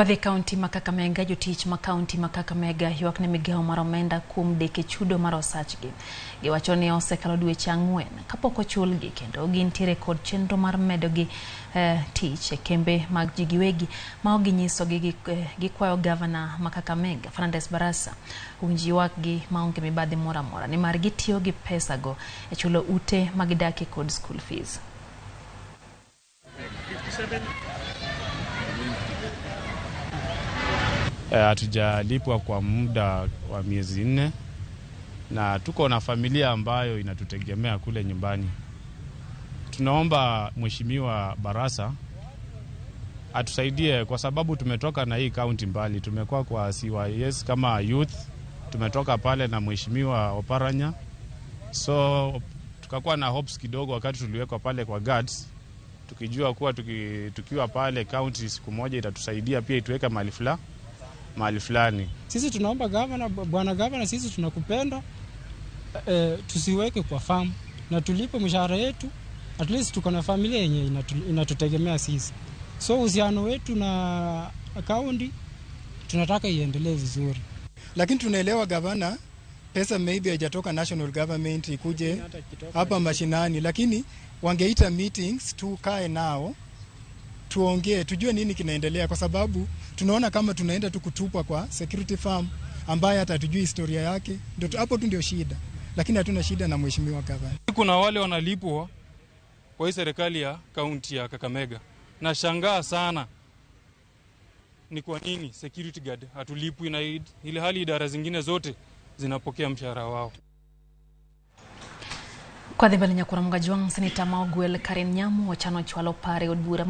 Kwadhi kaunti ma Kakamega, jotich ma kaunti ma Kakamega ywak ne migawo mar omenda kuom deke chudo mar osachgi. Giwacho ni osekalo dweche 4 kapok ochulgi kendo gintiere kod chenro mar medogi tich e kembe mag ji giwegi ma ok ginyisogi gikwayo gavana ma Kakamega Fernandes Barasa owinj ywakgi maonge mibadhi moro amora nimar gitiyo gi pesago e chulo ute ma gidakie kod school fees. Hatujalipwa kwa muda wa miezi 4 na tuko na familia ambayo inatutegemea kule nyumbani. Tunaomba Mheshimiwa Barasa atusaidie kwa sababu tumetoka na hii county mbali, tumekuwa kwa CYS kama youth, tumetoka pale na Mheshimiwa Oparanya, so tukakuwa na hopes kidogo wakati tuliwekwa pale kwa guards, tukijua kuwa tukiwa pale county siku moja itatusaidia pia ituweke mahali fulani. Sisi tunaomba gavana, bwana gavana, sisi tunakupenda, tusiweke kwa farm na tulipe mshahara yetu, at least tuko na familia yenye inatutegemea sisi. So uhusiano wetu na county tunataka iendelee vizuri. Lakini tunaelewa gavana, pesa maybe haijatoka national government ikuje hapa mashinani, lakini wangeita meetings tukae nao tuongee, tujue nini kinaendelea, kwa sababu tunaona kama tunaenda tu kutupwa kwa security firm ambaye hata hatujui historia yake. Ndio hapo tu ndio shida, lakini hatuna shida na mheshimiwa gavana. Kuna wale wanalipwa kwa hii serikali ya kaunti ya Kakamega. Nashangaa sana ni kwa nini security guard hatulipwi na ile hali idara zingine zote zinapokea mshahara wao. Kwa dhi mbele nyakura Mgajwang' Seneta ma ogwel Karen Nyamu ochano chwalo pare od bura.